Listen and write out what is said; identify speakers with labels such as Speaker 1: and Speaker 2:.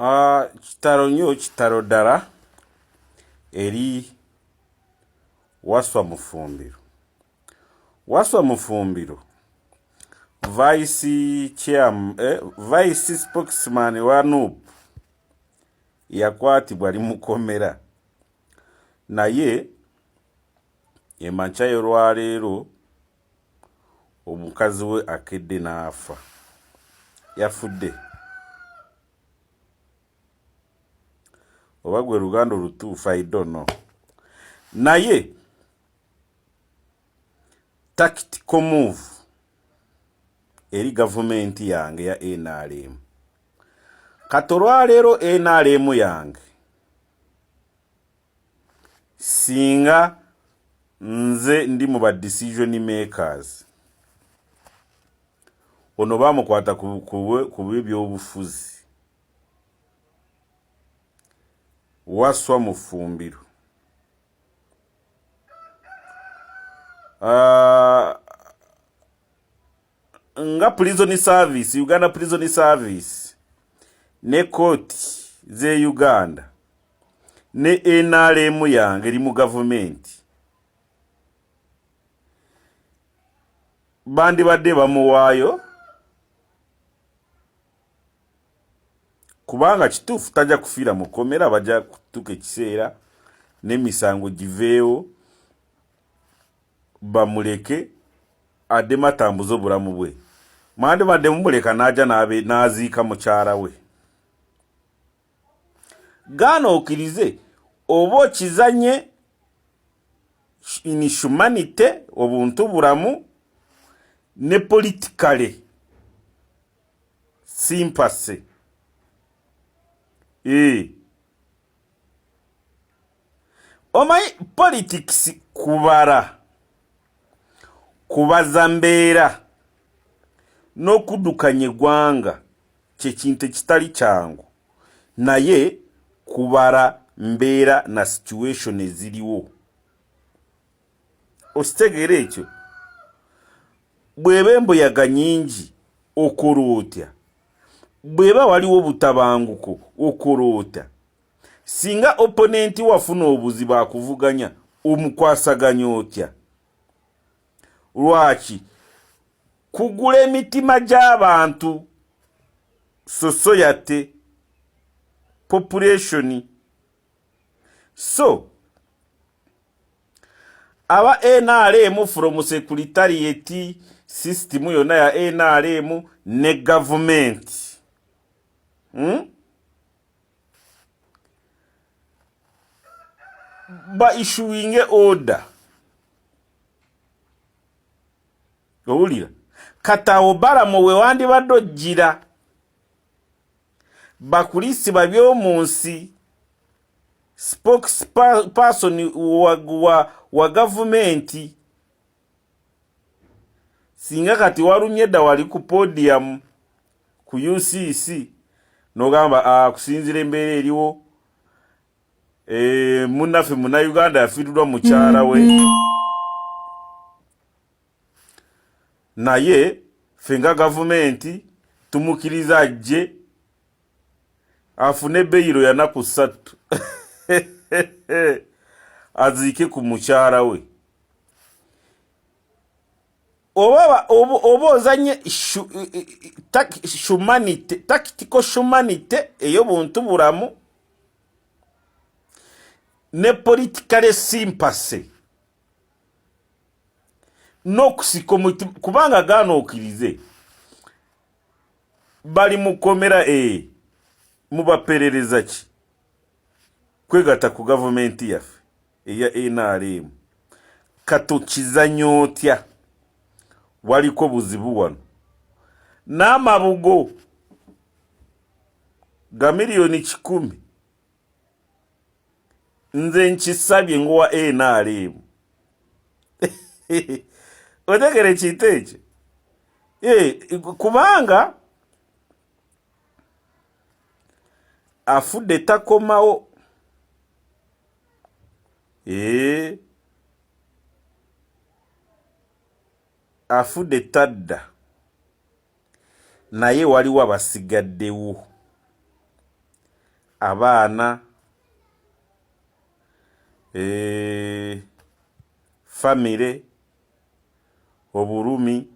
Speaker 1: Ah, kitalo nnyo kitalo ddala eri Wasswa Mufumbiro. Wasswa Mufumbiro vice chair, vice spokesman wa NUP yakwatibwa ali mukomera naye emakya y'olwaleero omukazi we akedde n'afa yafudde oba gwe luganda olutuufu i don't know naye tactical move eri gavumenti yange ya nrm kati olwaleero nrm yange Singa nze ndi mu ba decision makers ono bamukwata ku bwebyobufuzi Wasswa Mufumbiro nga prison service Uganda prison service ne kooti ze Uganda ne NRM yange eri mu gavumenti bandibadde bamuwaayo kubanga kituufu tajja kufiira mu kkomera bajja kutuuka ekiseera n'emisango giveewo bamuleke addemu atambuze obulamu bwe mwandibadde mumuleka n'aja n'aziika mukyala we gaana okirize oba okizanye in humanity obuntu bulamu ne politically sympathy ee omanyi politics kubala kubaza mbeera n'okudukanya eggwanga kyekintu ekitali kyangu naye kubala mbeera na situation eziriwo okitegeera ekyo bweba embuyaga nyingi okola otya bweba waliwo obutabanguko okola otya Singa opponent wafuna obuzibu akuvuganya omukwasaganya otya? Lwaki kugula emitima gy'abantu society population so aba nrm from secretariat system yonna ya nrm ne gavumenti Ba issuinge order owulira kati awo balamu we wandibadde ojjira bakulisi babyomunsi spokesperson wa gavumenti singa kati walumye dda wali ku podium ku UCC nogamba ah, kusinzira embeera eriwo e, munnaffe munnayuganda yafiirirwa mukyala we naye ffe nga gavumenti tumukiriza ajje afune beyiro yanaku ssattu aziike ku mukyala we oba oba ozanye humanity tactical humanity ey'obuntu bulamu ne political sympathy n'okusika omutima kubanga gaana okirize bali mu kkomera e mubaperereza ki kwegatta ku gavumenti yaffe eya nrm katokizanya otya waliko buzibu wano n'amabugo ga miliyoni 100 nze nkisabye ngowa nrm otegere ekintu ekyo eh, kubanga afudde takomawo ee eh. afudde tadda naye waliwo abasigaddewo. Abaana, famire, obulumi.